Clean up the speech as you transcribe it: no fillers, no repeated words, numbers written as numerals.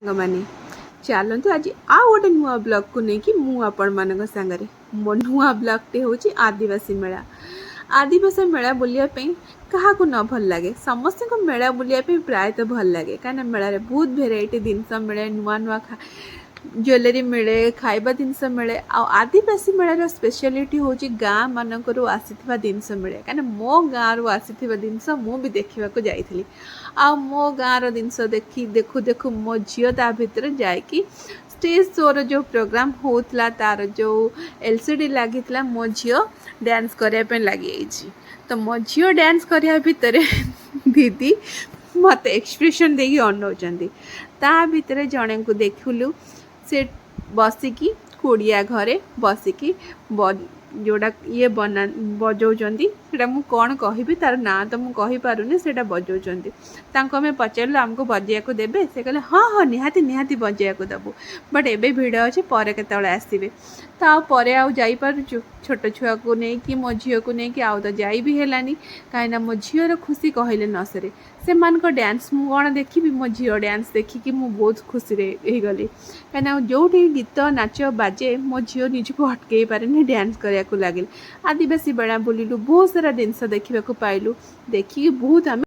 ସାଙ୍ଗମାନେ, ଚାଲନ୍ତୁ, ଆଜି ଆଉ ଗୋଟେ ନୂଆ ବ୍ଲଗ୍କୁ ନେଇକି ମୁଁ ଆପଣମାନଙ୍କ ସାଙ୍ଗରେ। ମୋ ନୂଆ ବ୍ଲଗ୍ଟି ହେଉଛି ଆଦିବାସୀ ମେଳା। ଆଦିବାସୀ ମେଳା ବୁଲିବା ପାଇଁ କାହାକୁ ନ ଭଲ ଲାଗେ? ସମସ୍ତଙ୍କୁ ମେଳା ବୁଲିବା ପାଇଁ ପ୍ରାୟତଃ ଭଲ ଲାଗେ, କାହିଁକିନା ମେଳାରେ ବହୁତ ଭେରାଇଟି ଜିନିଷ ମିଳେ, ନୂଆ ନୂଆ ଜୁଏଲାରୀ ମିଳେ, ଖାଇବା ଜିନିଷ ମିଳେ। ଆଉ ଆଦିବାସୀ ମେଳାର ସ୍ପେଶାଲିଟି ହେଉଛି ଗାଁ ମାନଙ୍କରୁ ଆସିଥିବା ଜିନିଷ ମିଳେ, କାହିଁକିନା ମୋ ଗାଁରୁ ଆସିଥିବା ଜିନିଷ ମୁଁ ବି ଦେଖିବାକୁ ଯାଇଥିଲି। ଆଉ ମୋ ଗାଁର ଜିନିଷ ଦେଖୁ ଦେଖୁ ମୋ ଝିଅ ତା ଭିତରେ ଯାଇକି ଷ୍ଟେଜ୍ ଶୋର ଯେଉଁ ପ୍ରୋଗ୍ରାମ୍ ହେଉଥିଲା, ତାର ଯେଉଁ ଏଲସିଡି ଲାଗିଥିଲା, ମୋ ଝିଅ ଡ୍ୟାନ୍ସ କରିବା ପାଇଁ ଲାଗିଯାଇଛି। ତ ମୋ ଝିଅ ଡ୍ୟାନ୍ସ କରିବା ଭିତରେ ଦିଦି ମୋତେ ଏକ୍ସପ୍ରେସନ୍ ଦେଇକି ଅନଉଛନ୍ତି। ତା ଭିତରେ ଜଣେଙ୍କୁ ଦେଖିଲୁ, ସେ ବସିକି କୁଡ଼ିଆ ଘରେ ବସିକି ଯେଉଁଟା ଇଏ ବନା ବଜାଉଛନ୍ତି। ସେଇଟା ମୁଁ କ'ଣ କହିବି, ତାର ନାଁ ତ ମୁଁ କହିପାରୁନି। ସେଇଟା ବଜାଉଛନ୍ତି। ତାଙ୍କୁ ଆମେ ପଚାରିଲୁ, ଆମକୁ ବଜେଇବାକୁ ଦେବେ? ସେ କହିଲେ, ହଁ, ନିହାତି ନିହାତି ବଜେଇବାକୁ ଦେବୁ, ବଟ୍ ଏବେ ଭିଡ଼ ଅଛି, ପରେ କେତେବେଳେ ଆସିବେ। ତ ଆଉ ପରେ ଆଉ ଯାଇପାରୁଛୁ? ଛୋଟ ଛୁଆକୁ ନେଇକି, ମୋ ଝିଅକୁ ନେଇକି ଆଉ ତ ଯାଇ ବି ହେଲାନି, କାହିଁକିନା ମୋ ଝିଅର ଖୁସି କହିଲେ ନ ସରେ। ସେମାନଙ୍କ ଡ୍ୟାନ୍ସ ମୁଁ କ'ଣ ଦେଖିବି? ମୋ ଝିଅ ଡ୍ୟାନ୍ସ ଦେଖିକି ମୁଁ ବହୁତ ଖୁସିରେ ହେଇଗଲି, କାହିଁକିନା ଯେଉଁଠି ଗୀତ ନାଚ ବାଜେ, ମୋ ଝିଅ ନିଜକୁ ଅଟକେଇ ପାରେନି, ଡ୍ୟାନ୍ସ କରିବାକୁ ଲାଗିଲେ। ଆଦିବାସୀ ମେଳା ବୁଲିଲୁ, ବହୁତ ସାରା ଜିନିଷ ଦେଖିବାକୁ ପାଇଲୁ। ଦେଖିକି ବହୁତ ଆମେ